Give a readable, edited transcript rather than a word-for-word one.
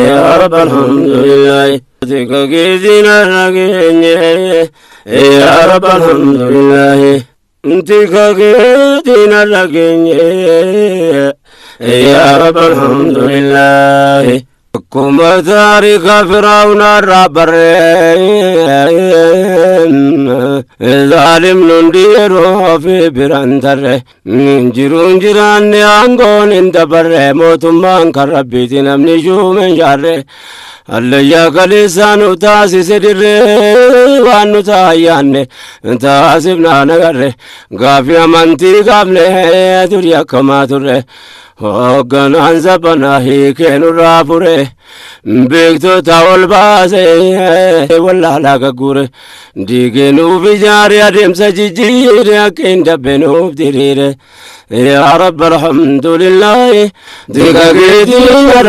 يا رب الحمد لله تكاكيدنا يا رب الحمد لله تكاكيدنا يا رب الحمد لله Akkuma taarika Firaawunaa irraa barreen zaalimni hundi yeroo fi biraan tarre jiruun jiraanne aangoon hin dabarre mootummaan kan rabbiiti namni shuume hin jaarre hallayyaa kaleessaa nu taasise dirree waan nu taayyaanne taasifnaa nagarre gaafii amantii gaafne durii akkamaa turre. Hoogganaan sabanaa hiikee nurraa fure beektota ol baasee wallaalaa gagguure diigee nuuf ijaare adeemsa jijjiire akka hin dabbe nuuf diriire. Yaa Rabbi alhamdulillaahi diiga keetii.